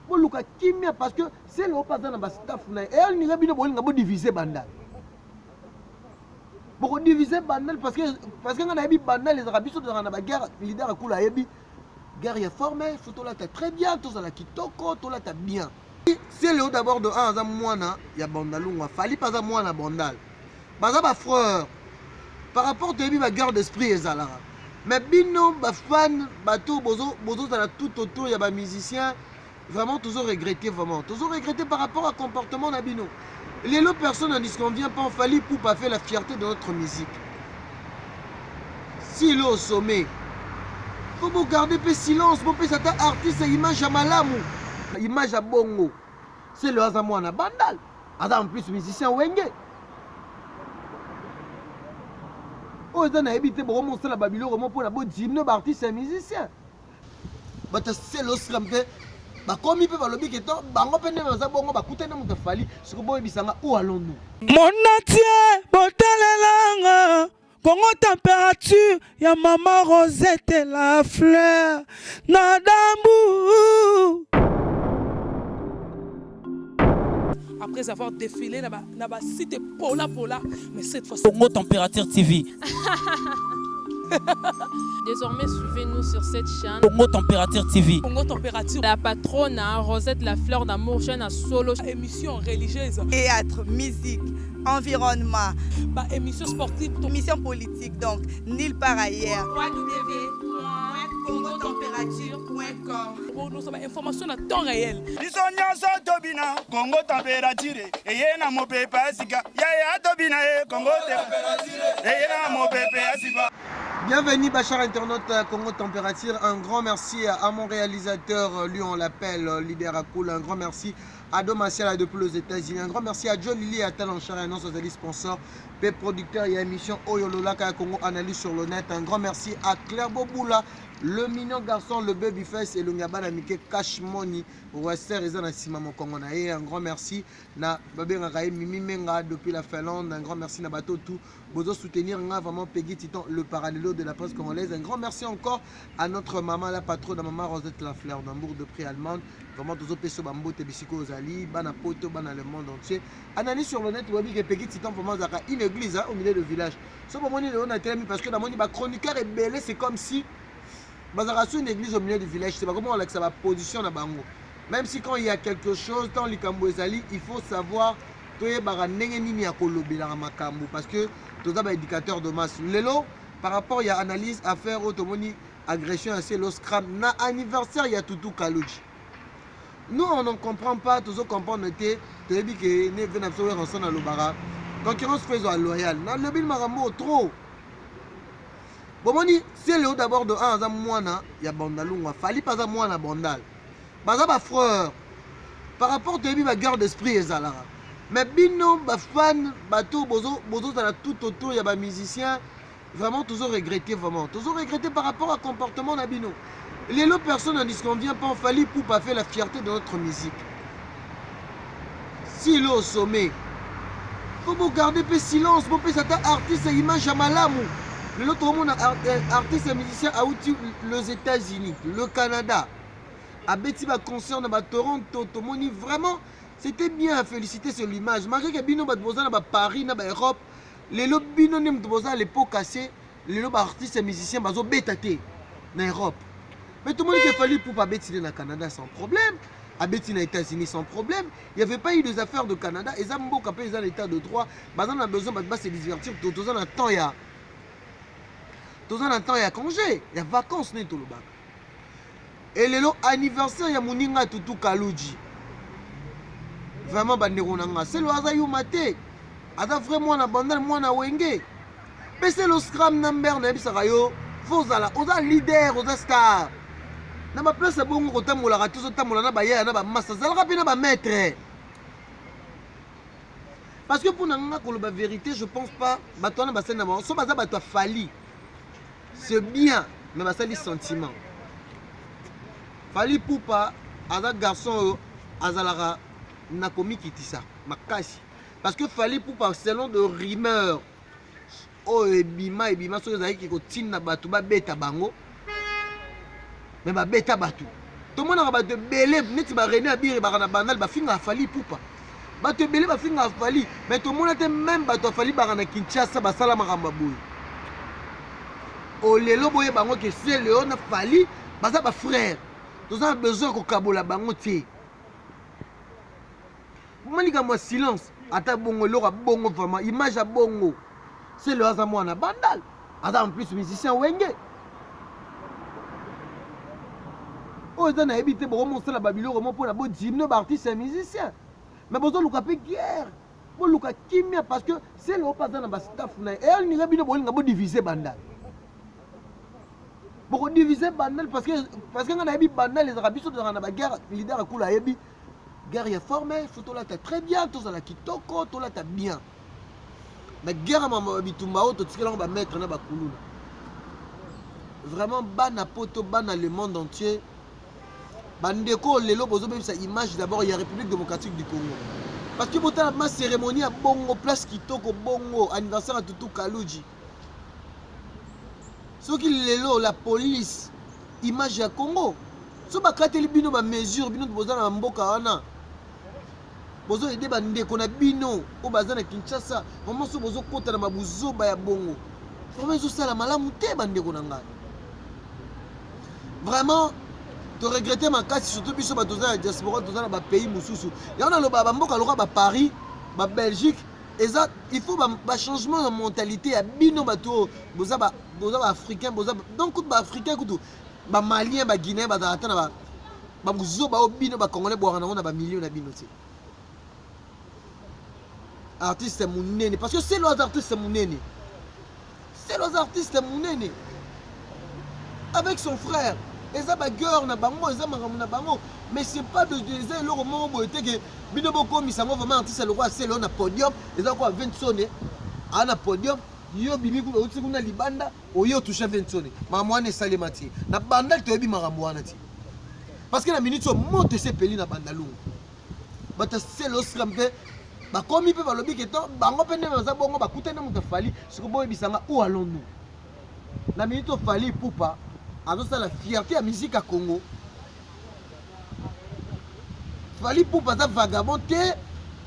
Boluka kimia parce que Celeo mpe aza na ba staff na ye. Eyalinga bino bolinga bo diviser bandal. Boko diviser bandal parce que nga nayebi bandal ezalaka biso tozalaka na ba guerre leader akula ayebi guerre ya forme faut tolata très bien tozala kitoko tolata bien. Celeo d'abord de un aza mwana ya bandalungwa Fally mpe aza mwana bandal. Baza ba frères. Par rapport toyebi ba guerre d'esprit ezalaka. Mais bino ba fan bato bozo bozozala tout autour ya ba musiciens vraiment tozo regretter vraiment tozo regretter par rapport à comportement na bino. Lelo personne n'en disconvient pas Fally Ipupa fait la fierté de notre musique. S'il est au sommet, faut bo garder pe silence, bo pesa ata artiste image ya malamu, image ya bongo. C'est le aza mwana bandal. Aza en plus musicien wenge. Oyo eza nayebi te bokomosala ba biloko mo mpona bodimino ba artiste ya musicien. Bato ya Celeo Scram mpe bakomi mpe balobi ke to bango mpe nde baza bongo bakutani na moto afali siko boyebisa nga où allons-nous? Monatie botalelanga Congo température ya maman Rosette la fleur na dambu. Après avoir défilé na ba, na ba site pola pola, mais cette fois Congo Température TV. Désormais, suivez-nous sur cette chaîne. Congo Température TV. Congo Température. La patronne, hein, Rosette la fleur d'amour, chaîne à solo. Émission religieuse. Théâtre, musique, environnement. Ba émission sportive. Émission politique, donc nulle part ailleurs. www.congotemperature.com Pour nous, information à temps réel. Biso nyonso tobina Congo température eye na mopepe ya sika yaya tobina ye Congo eye na mopepe ya sika. Bienvenue Bachar internaute à Congo Température. Un grand merci à mon réalisateur, lui on l'appelle leader Akoul. Un grand merci à Domasiala depuis les États-Unis. Un grand merci à John Lily et à Talent Char, un sponsor, P producteur et émission Oyololaka Congo Analyse sur le net. Un grand merci à Claire Boboula, le mignon garçon, le babyface et le Ngabana Mike Cash Money. Wester eza na sima mokongo na ye. Un grand merci na babengaka ye Mimi Menga depuis la Finlande. Un grand merci na bato tout. Bozo soutenir nga vraiment Peggy Titan, le parallélo de la presse congolaise. Un grand merci encore à notre maman, la patronne, la maman Rosette Lafleur d'Hambourg de prix allemande. Vraiment tozo peso ba mbote bisiko ozali, bana poto, bana le monde entier. Analyse sur le net, wabi que Peggy Titan vraiment zaka une église hein, au milieu de village. So bomoni le on a telemi parce que na moni ba chroniqueur ebele, c'est comme si bazaka sur une église au milieu du village, c'est pas comment on lakisa ba position na bango. Même si quand il y a quelque chose dans likambo ezali, il faut savoir toyebaka ndenge nini ya kolobelaka makambo parce que toza ba éducateur de masse. Lelo par rapport ya analyse affaire oyo tomoni agression ya Celeo Scram na anniversaire ya Tutu Kaluji. Nous on n'en comprend pas, tozo comprendre te, toyebi ke ne ve na biso Werrason alobaka concurrence faut ezala loyale. Na lobi makambo trop. Bomoni Celeo d'abord de un aza mwana ya Bandalungwa, Fally mpe aza mwana Bandal. Baza ba frères. Par rapport toyebi ba guerre d'esprit ezalaka. Mais bino ba fan bato bozo bozozala tout autour ya ba musiciens vraiment tozo regretter vraiment. Tozo regretter par rapport à comportement na bino. Lelo personne n'en disconvient pas Fally Ipupa fait la fierté de notre musique. S'il est au sommet, faut bo garder pe silence, bo pesa ata artiste image ya malamu. Lelo tokomona artiste musicien auti les États-Unis, le Canada. Abeti ba concert na ba Toronto, tomoni vraiment c'était bien à féliciter sur l'image. Malgré que bino bato boza na ba Paris na ba Europe, lelo bino nde moto boza les pots cassés, lelo ba artistes musiciens bazo beta te na Europe. Mais tout le monde qui Fally Ipupa abeti na Canada sans problème, abeti na États-Unis sans problème. Il n'y avait pas eu des affaires de Canada. Et ça mboka pe eza l'état de droit, baza na besoin ba se divertir, toza na temps ya toza na temps ya congé, ya vacances ne tolobaka. Et lelo anniversaire ya moninga Tutu Kaluji. Vraiment bandeko na nga, Celeo aza yuma te. Aza vrai mwana bandal, mwana wenge. Pe Celeo Scram na mber nayebisaka yo, faut ozala, oza leader, oza star. Na ba place ya bongo kotambolaka te, ozotambola na ba yaya na ba masta, zalaka pe na ba maître. Parce que pour nga koloba vérité, je pense pas bato wana basali na bango, so baza bato ya Fally. C'est bien, mais basali sentiment. Fally Ipupa aza garçon oyo azalaka na komikitisa makasi. Parce que Fally Ipupa selon de rumeurs oyo ebima ebima soki ezalaki kotinda bato babeta bango, mais babeta bato. Tomonaka bato ebele neti ba René Abiri baka na Bandal bafingaka Fally Ipupa. Bato ebele bafingaka Fally, mais tomona te même bato ya Fally baka na Kinshasa basala makambo ya boye. Olelo boyeba yango ke Celeo na Fally baza ba frères. Toza na besoin ya kokabola bango te. Mwa likambo ya silence ata bongo eloko ya bongo vraiment image ya bongo. Celeo aza mwana Bandal, aza en plus musicien Wenge. Oyo eza nayebi te bokomosala ba biloko mo mpona bo diminuer ba artistes ya musicien. Mais bozoluka mpe guerre. Boluka kimia parce que Celeo mpe aza na ba staff na ye. Elinga bino bolinga bo diviser Bandal. Boko diviser Bandal parce que nga nayebi Bandal ezalaka biso tozalaka na ba guerre leader akula ayebi guerre ya forme faut tolata très bien tozala kitoko tolata bien. Mais guerre ya mama bitumba oyo totikela yango ba maître na ba kuluna. Vraiment bana poto bana le monde entier bandeko lelo bozobebisa image d'abord ya République démocratique du Congo. Parce que botala ma cérémonie ya bongo place kitoko bongo anniversaire ya Tutu Kaluji. Soki lelo la police image ya Congo so bakateli bino ba mesure bino boza na mboka wana bozo aider ba ndeko na bino oyo baza na Kinshasa vraiment so bozokota na babuzoba ya bongo vraiment ezosala malamu te bandeko na ngai vraiment to regretter makasi surtout biso bato toza na diaspora toza na ba pays mosusu yango naloba bamboka lokola ba Paris ba Belgique eza il faut ba changement ya mentalité ya bino bato oyo boza ba boza ba africain boza donc kutu ba africain kutu ba malien ba guinéen bazala ata na ba babuzoba oyo bino ba congolais bwaka nango na ba million na bino te. Artiste munene parce que c'est le artiste munene, c'est le artiste munene avec son frère eza ba guerre na bango eza makambo na bango mais c'est pas de eza eloko moko boye te ke bino bokomisa yango vraiment artiste lokola Celeo na podium eza kwa Vinsone a na podium yo bimi kuna outi kuna libanda oye otouche Vinsone makambo wana esalema te na bandal toyebi makambo wana te parce que na minute oyo moto esepeli na bandalungu bato ya Celeo sika mpe bakomi mpe balobi ke to bango mpe nde baza bongo bakutani na moto ya Fally siko boyebisa nga où allons-nous na minute oyo Fally Ipupa azosala fierté ya musique ya Congo. Fally Ipupa aza vagabond te,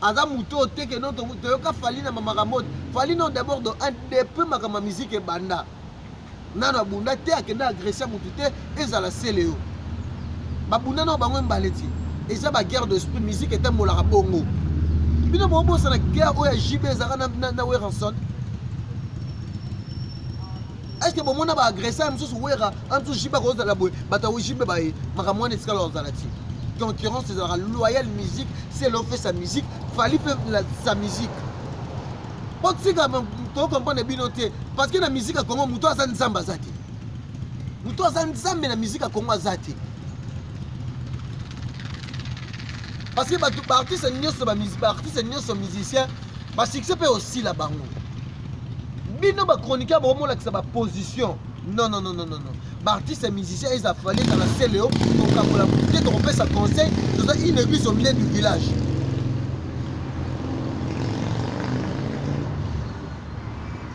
aza moto oyo te ke non toyoka Fally na makambo oyo. Fally non d'abord de un depuis makambo ya musique ebanda nano abunda te, akenda agresser motu te, ezala Celeo babunda nao bango mbale ti eza ba guerre d'esprit musique etambolaka bongo. Bino bobosana guerre oyo ya JB ezalaka na Werrason. Est-ce que bomona ba agresseur mosusu Werra en mosusu JB akozala boye bato ya JB baye makambo wana etikala kozala ti concurrence ezalaka loyale musique Celeo fait sa musique Fally fait sa musique botika tocomprendre bino te parce que na musique ya Congo moto aza nzambe aza te moto aza nzambe na musique ya Congo aza te parce que bato baartiste nyonso baartiste nyonso musicien basuccès mpe osila bango bino bachroniqueur bokomolakisa baposition non non non non non non baartiste musicien eza Fally ezala Celeo tokabola te tokopesa conseil toza une église au milieu du village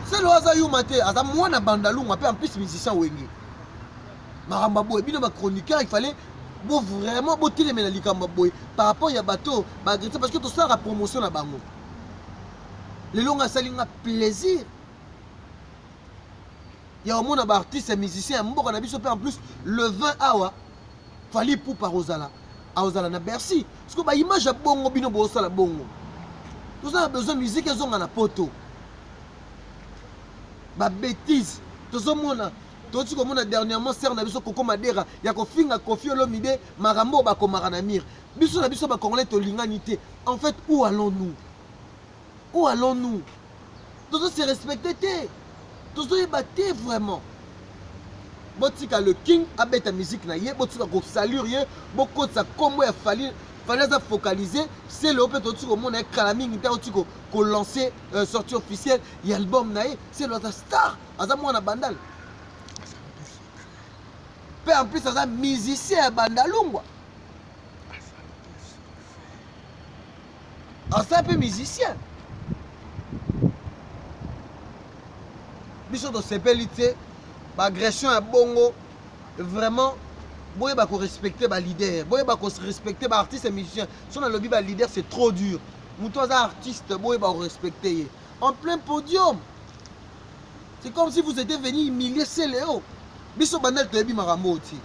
Celeo aza yuma te aza mwana bandalunga mpe en plus musicien Wenge makambo ya boye bino bachroniqueur il fallait bo vraiment botelemela likambo ya boye par rapport ya bato baagressé parce que tosalaka promotion na bango lelo nga asali nga plaisir ya komona baartiste ya musicien ya mboka na biso mpe en plus le 20 awa Fally Ipupa akozala akozala na Bercy parce que baimage ya bongo bino bosala bongo toza na besoin musique ezonga na poto babétise tozomona toti komona dernièrement sere na biso Koko Madera ya kofinga Koffi Olomide makambo oyo bakomaka na mire biso na biso bacongolais tolingani te en fait où allons-nous où allons-nous tozo se respecter te tozoyeba te vraiment botika le king abeta musique na ye botika kosalure ye bokotisa nkombo ya Fally Fally aza focalisé Celeo mpe toti komona ye kala mingi te oti kolancer sortie officielle ya album na ye Celeo aza star aza mwana bandal mpe en plus aza musicien ya bandalungwa aza mpe musicien biso tosepeli te baagression ya bongo vraiment. Boyeba ko respecter ba leader, boyeba ko respecter ba artistes et musiciens. Soki nalobi ba leader c'est trop dur. Moto aza artiste, boyeba ko respecter ye. En plein podium. C'est comme si vous étiez venu humilier Celeo. Biso bandal toyebi makambo oyo ti.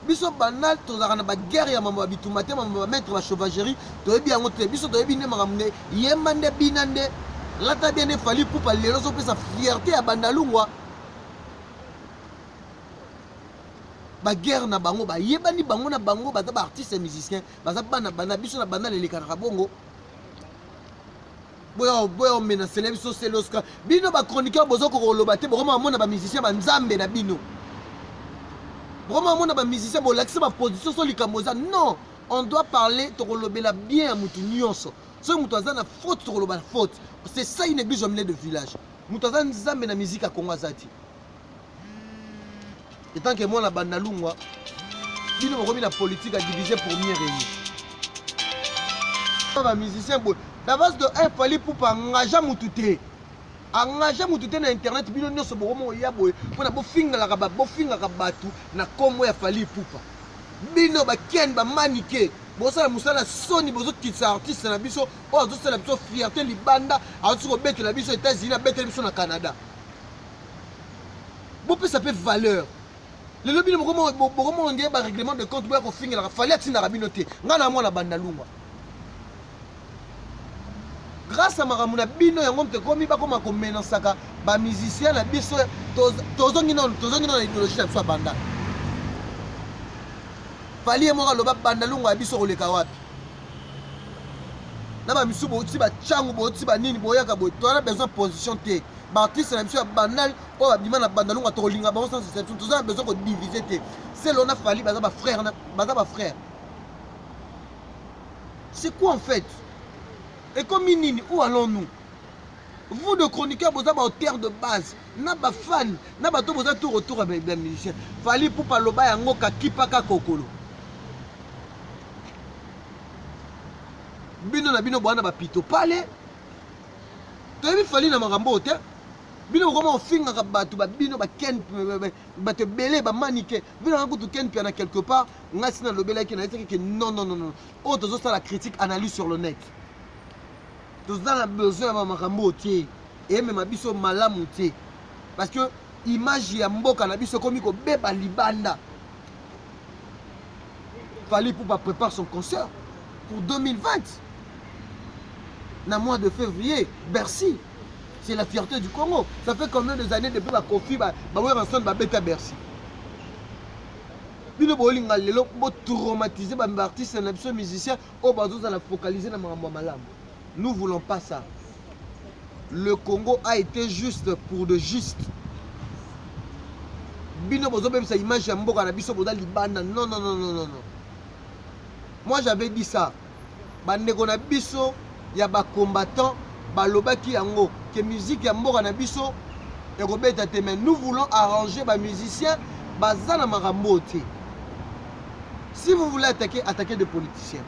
Biso bandal tozalaka na ba guerre ya mambo ya bitumba te, mambo ya maître ba sauvagerie, toyebi yango te. Biso toyebi nde makambo nde yemba nde bina nde lata bien nde Fally Ipupa lelo ozopesa fierté ya bandalungwa. Ba guerre na bango bayebani bango na bango, baza ba artistes et musiciens, baza bana bana biso na bandal elekanaka bongo. Boya boya omenasele biso seloska bino ba chroniqueur bozo koloba te, bokoma mona ba musicien ba nzambe na bino, bokoma mona ba musicien bolakisa ba position so likambo eza non, on doit parler, tokolobela bien ya mutu nyonso. Soki mutu aza na faute tokoloba na faute, c'est ça une église au milieu de village. Mutu aza nzambe na musique ya Congo aza te. Etant que mwana bandalungwa, bino bokomi na politique ya diviser pour mieux régner. Ba musicien boye d'avance de 1 Fally Ipupa engagea mutu te, engagea mutu te na internet. Bino nyonso bokoma oya boye mpona bofingalaka ba bofingaka bato na kombo ya Fally Ipupa. Bino ba Ken ba Manike bosala mosala soni, bozokitisa artiste na biso oyo azosala biso fierté libanda, azosi kobetela biso États-Unis, abeteli biso na Canada. Bopesa mpe valeur. Lelo bino bokomona ndenge ba règlement de compte boya kofingelaka Fally, atindaka bino te. Ngai na mwana bandalungwa, grâce à makambo na bino yango moto ekomi bakoma komenasaka ba musicien na biso. Tozongi nano, tozongi nano na idéologie na biso ya banda. Fally ye moko aloba bandalungwa ya biso koleka wapi na bamisu bouti bachangu bouti banini boyaka boye, toza na besoin position te. Baartiste na biso ya bandal oyo babima na bandalungwa tokolinga bango sans exception, toza na besoin kodivise te. Selo na Fally baza bafrère, baza bafrère. C'est quoi en fait? Ekomi nini? Où allons-nous? Vous de chroniqueurs boza baauteur de base na bafan na bato boza tour autour ya musicien. Fally Ipupa loba yango kakipaka kokolo bino na bino bwana bapito pale toyebi Fally na makambo oyo te. Bino bokoma kofingaka bato babino baken bato ebele bamanike bino nanga kutu ken piana quelque part. Ngai si nalobelaki nayesaki ke non non non non, oyo tozosala critique analyse sur le net, toza na besoin ya bamakambo oyo te, emema biso malamu te, parce que image ya mboka na biso ekomi kobeba libanda. Fally Ipupa prépare son concert pour 2020 na mois de février, Bercy. C'est la fierté du Congo. Ça fait combien des années depuis ba Kofi ba ba Werrason ba beta Bercy? Bino bolinga lelo bo traumatiser ba artistes na biso musiciens oyo bazozala focaliser na makambo ya malamu. Nous voulons pas ça. Le Congo a été juste pour de juste. Bino bozobebisa image ya mboka na biso boza libanda. Non non non non non non. Moi j'avais dit ça. Bandeko na biso ya ba combattants balobaki yango que musique ya mboka na biso ekobeta te, mais nous voulons arranger ba musiciens baza na makambo te. Si vous voulez attaquer, attaquer des politiciens.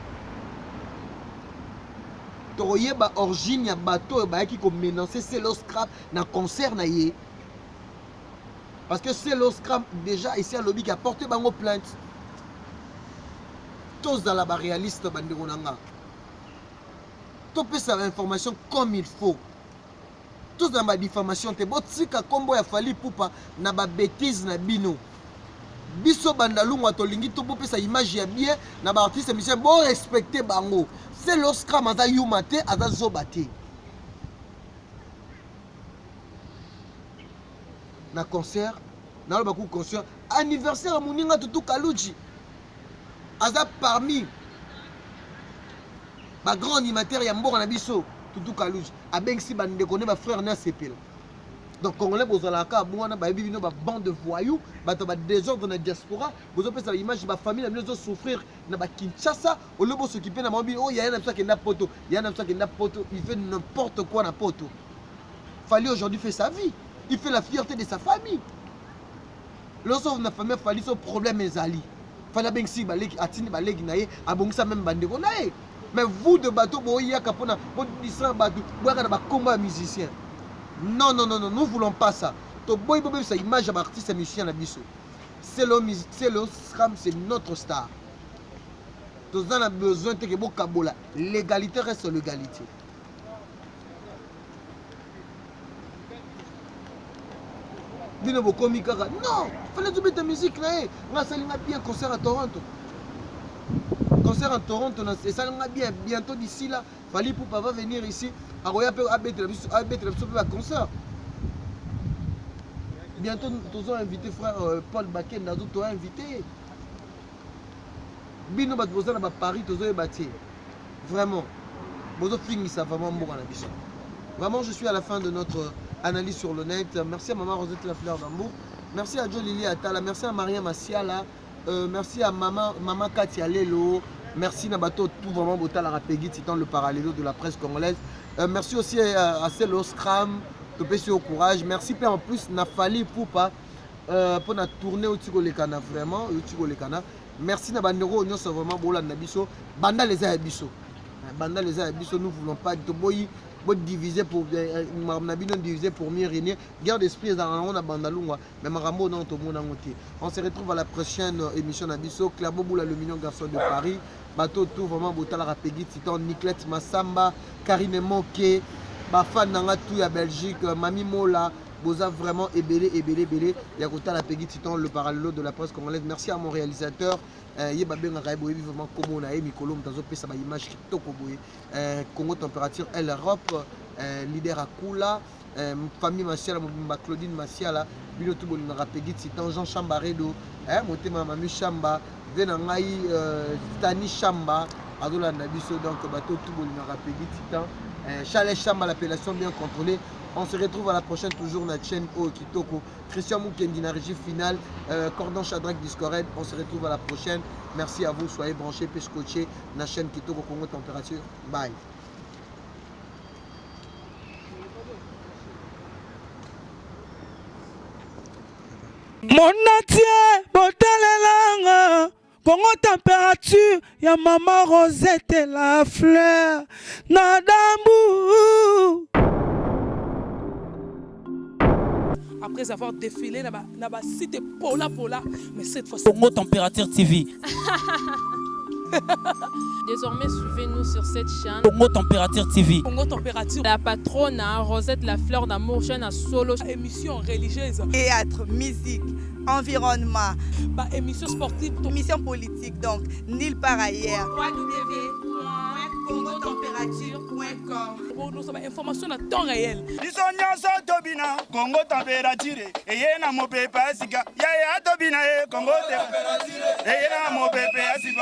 Tokoyeba origine ya bato oyo bayaki komenance Celeo Scrap na concert na ye, parce que Celeo Scrap déjà esi alobi ki aporte bango plainte. Tozala baréaliste bandeko na nga, topesa information comme il faut, tozala badifamation te. Botika nkombo ya Fally Ipupa na babétise na bino. Biso bandalungwa tolingi to bopesa image ya bien na baartiste musicien, borespecte bango. Celeo Scram aza yuma te, aza zoba te. Na concert naloba ku concert anniversaire ya moninga Tutu Kaluji, aza parmi bagrand animateur ya mboka na biso. Tutu Kaluji abengisi bandeko ne bafrère ne asepela. Donc congolais bozalaka kaka bongo wana, bayebi bino babande de voyous, bato ya badésordre na diaspora. Bozopesa baimage, bafamille na bino ezosouffrir na bakinshasa olio bosokipe na bango. Bino oyo yaya na biso akenda poto, yaya na biso akenda poto, il fait n'importe quoi na poto. Fally aujourd'hui fait sa vie, il fait la fierté de sa famille. Loso na famille Fally so problème ezali, Fally abengisi baleki, atindi baleki na ye, abongisa même bandeko na ye. Mais vous de bateau boyaka mpona bodistraire bato, boyaka na bakombo ya musicien. Non non non non, nous voulons pas ça. Toboyi bobebisa image ya baartiste ya musicien na biso. Celeo Scram, c'est notre star. Toza na besoin te ke bokabola. L'égalité reste l'égalité. Bino bokomi kaka non, fallait tobeta musique na ye. Nga asalinga bien concert à Toronto. Concert à Toronto esalinga bien. Bientôt d'ici là, Fally Ipupa va venir ici. Akoya pe abetela biso, abetela biso pe ba concert. Bientôt tozo invité frère Paul Bakenda, azo to invité. Bino bato boza na ba Paris tozoyeba te. Vraiment, bozofingisa vraiment mboka na biso. Vraiment, je suis à la fin de notre analyse sur le net. Merci à maman Rosette La Fleur d'Amour. Merci à Joe Lili Atala. Merci à Maria Masiala. Merci à maman Katia Lelo. Merci na bato tout vraiment botala Peggy Titan, le parallélo de la presse congolaise. Merci aussi à Celeo Scram. Topesi au courage. Merci pe en plus na Fally Ipupa pour na tourner au Tiko Lekana, vraiment au Tiko Lekana. Merci na bandeko nyonso vraiment bolanda biso. Banda les ya biso. Banda les ya biso, nous voulons pas toboyi bo diviser pour na bino diviser pour mieux régner. Guerre d'esprit ezalaka nango na Bandalungwa, mais makambo non tomona yango te. On se retrouve à la prochaine émission na biso. Claire Boboula, le mignon garçon de Paris. Bato tout vraiment botalaka Peggy Titan, Niclette Massamba, Karine Moke, ba fan nanga tout ya Belgique, Mami Mola, boza vraiment ebele ebele ebele ya kotala Peggy Titan, le parallèle de la presse congolaise. Merci à mon réalisateur, ye babengaka ye boyebi vraiment kombo na ye mikolo moto azopesa ba image kitoko boye. Congo Température El Europe, leader Akula, famille Masiala mobimba, Claudine Masiala, bino tout bolingaka Peggy Titan, Jean Chambaredo, motema Mami Chamba, ve na ngai Stani Chamba azolanda biso. Donc bato tout bolingaka Peggy Titan, Charles Chamba, l'appellation bien contrôlée. On se retrouve à la prochaine, toujours na chaîne oyo kitoko. Christian Mukendi na régie finale, Cordon Shadrach Discored. On se retrouve à la prochaine. Merci à vous, soyez branchés pe scotchés na chaîne kitoko Congo Température. Bye. Monatie botalelanga Congo Température ya mama Rosette La Fleur na dambu. Après avoir défilé na ba site Pola Pola, mais cette fois-ci Congo Température TV. Désormais, suivez-nous sur cette chaîne. Congo Température TV. Congo Température. La patronne, hein, Rosette La Fleur d'Amour, chaîne à solo. Émission religieuse. Théâtre, musique, environnement. Bah, émission sportive. Émission politique, donc, nulle part ailleurs. www.congotemperature.com. Pour nous, sommes information à temps réel. Biso nyonso tobina Congo Température eye na mopepe ya sika. Yaya tobina ye Congo Température eye na mopepe ya sika.